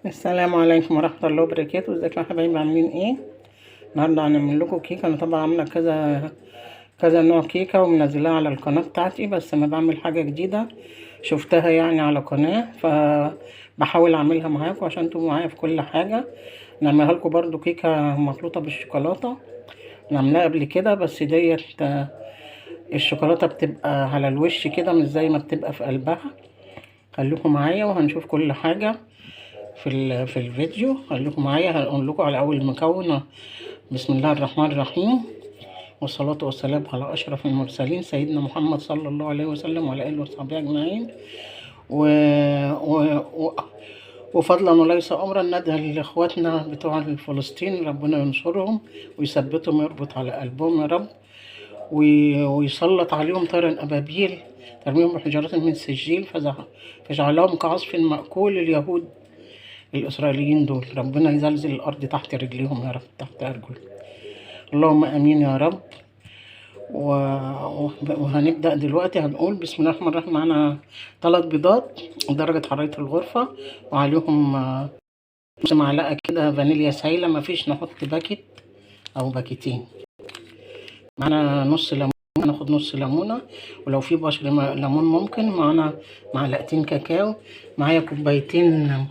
السلام عليكم ورحمة الله وبركاته. ازيكم يا حبايبي، عاملين ايه؟ النهارده هنعمل لكم كيكة. انا طبعا عامله كذا كذا نوع كيكة ومنزلاها على القناة بتاعتي، بس انا بعمل حاجة جديدة شفتها يعني على قناة، فبحاول اعملها معاكم عشان تبقوا معايا في كل حاجة. نعملها لكم برضو كيكة مخلوطه بالشوكولاته، نعملها قبل كده، بس ديت الشوكولاتة بتبقى على الوش كده مش زي ما بتبقى في قلبها. خليكم معايا وهنشوف كل حاجة في الفيديو. خليكم معايا، هنقول لكم على اول مكون. بسم الله الرحمن الرحيم، والصلاة والسلام على اشرف المرسلين سيدنا محمد صلى الله عليه وسلم وعلى اله وصحبه اجمعين. و... و... و... وفضلا وليس امرا، ندعي لاخواتنا بتوع فلسطين، ربنا ينصرهم ويثبتهم ويربط على قلبهم يا رب، ويسلط عليهم طيرا ابابيل ترميهم بحجارة من سجيل فجعلهم كعصف مأكول. اليهود الإسرائيليين دول ربنا يزلزل الأرض تحت رجليهم يا رب، تحت أرجلهم، اللهم آمين يا رب. وهنبدأ دلوقتي. هنقول بسم الله الرحمن الرحيم. معانا 3 بيضات درجة حرارة الغرفة، وعليهم نص معلقة كده فانيليا سايلة، مفيش نحط باكت أو باكتين. معانا نص ليمونة، ناخد نص ليمونة، ولو في بشر ليمون ممكن. معانا معلقتين كاكاو، معايا كوبايتين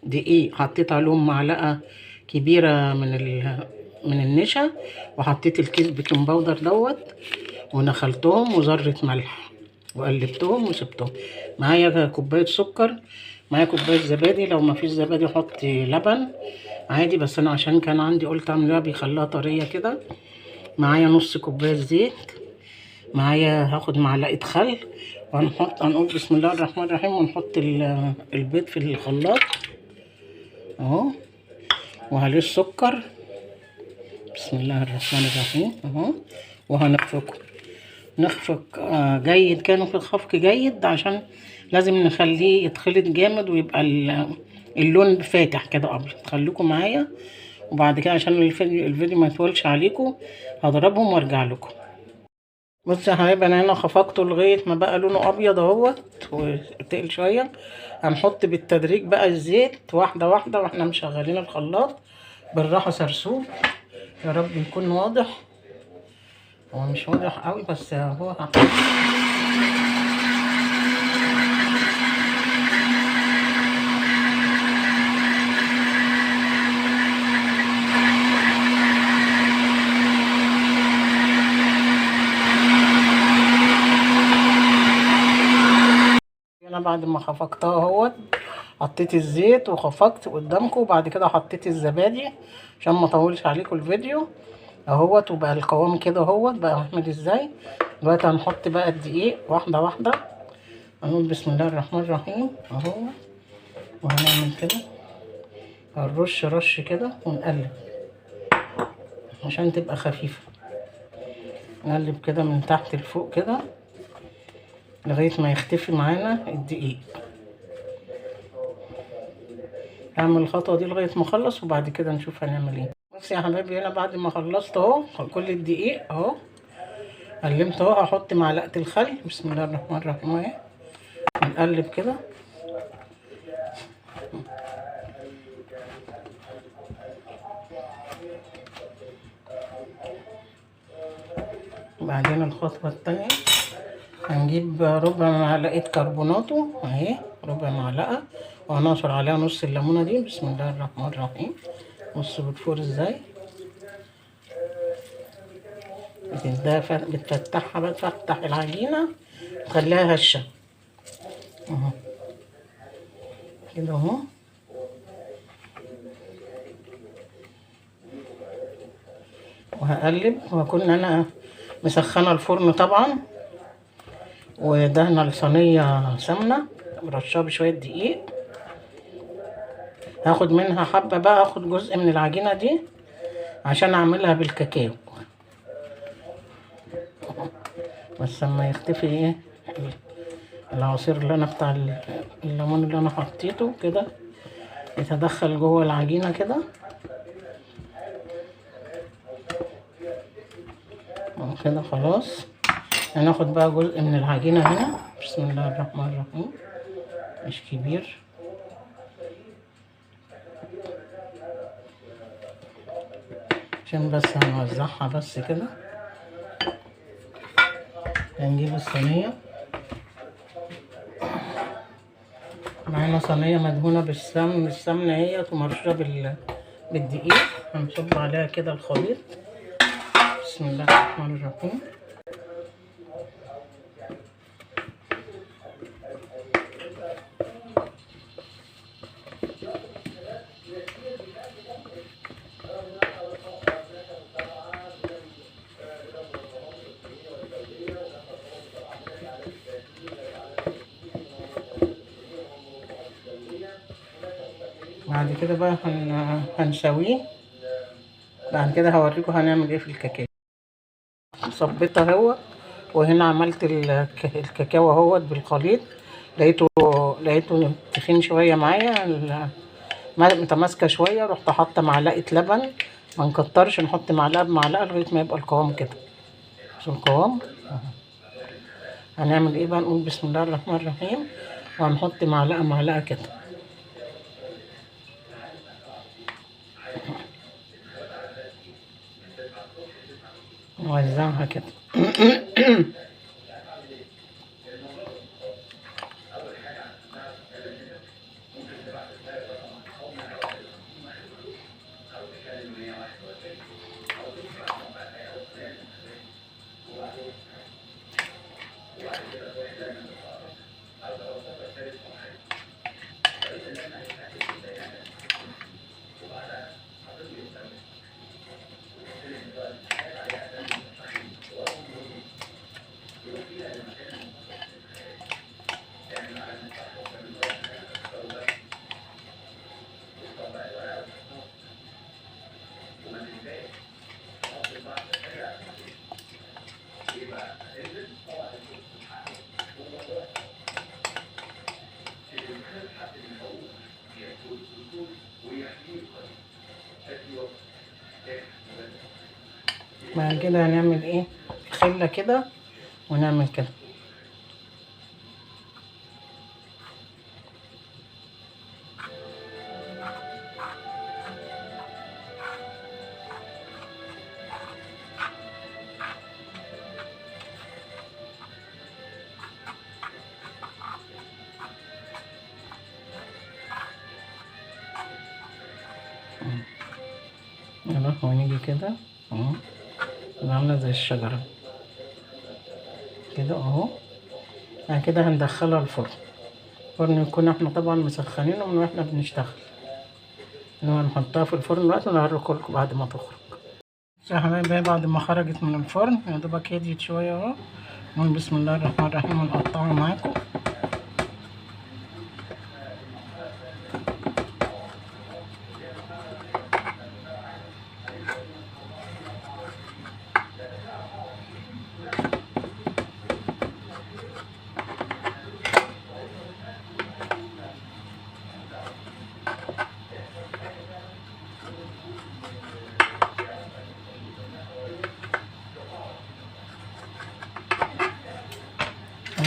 دقيق حطيت عليهم معلقة كبيرة من النشا، وحطيت الكيس baking powder دوت، ونخلتهم، وذرة ملح، وقلبتهم وسبتهم. معايا كوباية سكر، معايا كوباية زبادي، لو ما فيش زبادي حط لبن عادي، بس انا عشان كان عندي قلت اعملها بيخليها طرية كده. معايا نص كوباية زيت، معايا هاخد معلقة خل، هنقول بسم الله الرحمن الرحيم، ونحط البيض في الخلاط اهو، وعليه السكر، بسم الله الرحمن الرحيم اهو، وهنخفقه نخفق جيد، كانوا في الخفق جيد عشان لازم نخليه يتخلط جامد ويبقى اللون فاتح كده ابيض. خليكم معايا، وبعد كده عشان الفيديو ما يطولش عليكم هضربهم وارجع لكم. بصوا يا حبايبي، انا هنا خفقته لغاية ما بقى لونه ابيض اهوت وتقل شوية. هنحط بالتدريج بقى الزيت واحدة واحدة واحنا مشغلين الخلاط بالراحة سرسوب، يا رب يكون واضح. هو مش واضح قوي بس هو انا بعد ما خفقتها اهوت حطيت الزيت وخفقت قدامكم، وبعد كده حطيت الزبادي عشان ما اطولش عليكم الفيديو اهوت، وبقى القوام كده اهوت بقى عامل ازاي. دلوقتي هنحط بقى الدقيق واحدة واحدة، هنقول بسم الله الرحمن الرحيم اهو، وهنعمل كده هنرش رش كده ونقلب عشان تبقى خفيفة، نقلب كده من تحت لفوق كده لغاية ما يختفي معانا الدقيق. هعمل الخطوة دي لغاية ما اخلص، وبعد كده نشوف هنعمل ايه. بصي يا حبايبي، هنا بعد ما خلصت اهو كل الدقيق اهو قلمت اهو، هحط معلقه الخل، بسم الله الرحمن الرحيم اهي، نقلب كده. وبعدين الخطوة الثانية هنجيب ربع معلقه كربوناتو اهي، ربع معلقه، وهنعصر عليها نص الليمونه دي، بسم الله الرحمن الرحيم. بصوا بتفور ازاي، بتفتحها بقى، تفتح العجينة تخليها هشه اهو كده اهو. وهقلب، وهكون انا مسخنه الفرن طبعا، ودهنه الصينية سمنه ورشها بشوية دقيق. هاخد منها حبه بقى، هاخد جزء من العجينة دي عشان اعملها بالكاكاو، بس لما يختفي ايه العصير اللي انا بتاع الليمون اللي انا حطيته كده يتدخل جوه العجينة كده كده. خلاص هناخد بقى جزء من العجينة هنا، بسم الله الرحمن الرحيم، مش كبير. عشان بس هنوزعها بس كده. هنجيب الصينية، معانا صينية مدهونة بالسمن، السمنة اهيت ومرشوشة بالدقيق. هنصب عليها كده الخليط. بسم الله الرحمن الرحيم. بعد كده بقى هنسويه. بعد كده هوريكم هنعمل ايه في الكاكاو. صبيتها اهو، وهنا عملت الكاكاو اهوت بالخليط. لقيته تخين شوية معايا، متماسكة شوية. رحت حاطه معلقه لبن، ما نكترش، نحط معلقه بمعلقه لغاية ما يبقى القوام كده. بصوا القوام اهو. هنعمل ايه بقى؟ نقول بسم الله الرحمن الرحيم، وهنحط معلقه معلقه كده. نوزعها كده. بعد كده هنعمل ايه؟ خله كده ونعمل كده. يلا ونيجي كده اهو، عامله زي الشجرة كده اهو. بعد كده هندخلها الفرن. الفرن يكون احنا طبعا مسخنينه من واحنا بنشتغل، هنحطها في الفرن دلوقتي ونوريكم لكم بعد ما تخرج. يا حبايبي بعد ما خرجت من الفرن يا دوبك هديت شوية اهو. نقول بسم الله الرحمن الرحيم ونقطعها معاكم.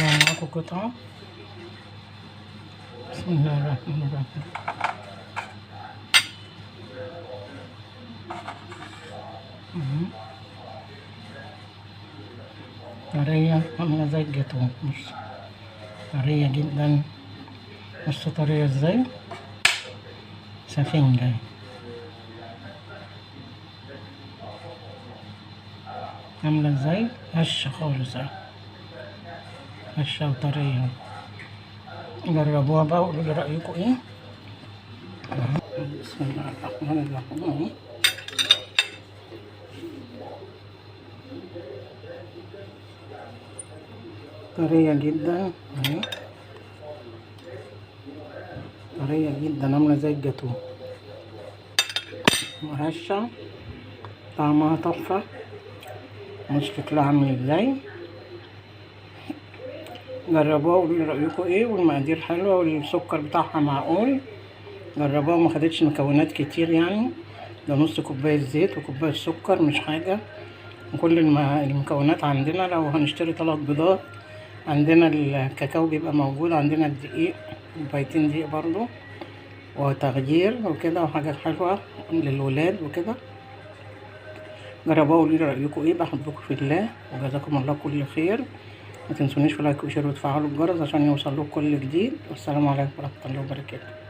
معاكم قطعة. بسم الله الرحمن الرحيم. طرية عاملة زي الجاتوه، بص طرية جدا. بص طرية ازاي، سفنجة عاملة ازاي، هشة خالص اهي، هشة وطرية. جربوها بقى وقولوا لي رأيكم ايه. بسم الله الرحمن الرحيم. طرية جدا اهي، طرية جدا عاملة زي الجاتوه، وهشة، طعمها تحفة. مش شكلها عامل ازاي، جربوها وقولوا لي رأيكم ايه. والمقادير حلوة والسكر بتاعها معقول. جربوها، ما خدتش مكونات كتير يعني، ده نص كوباية زيت وكوباية سكر، مش حاجة. وكل المكونات عندنا. لو هنشتري 3 بيضات عندنا الكاكاو بيبقى موجود، عندنا الدقيق كوبايتين دقيق برضو، وتغيير وكده، وحاجات حلوة للولاد وكده. جربوها وقولوا لي رايكم ايه. بحبكم في الله وجزاكم الله كل خير. ما تنسونيش في like و share وتفعلوا الجرس عشان يوصل لكم كل جديد. والسلام عليكم ورحمة الله وبركاته.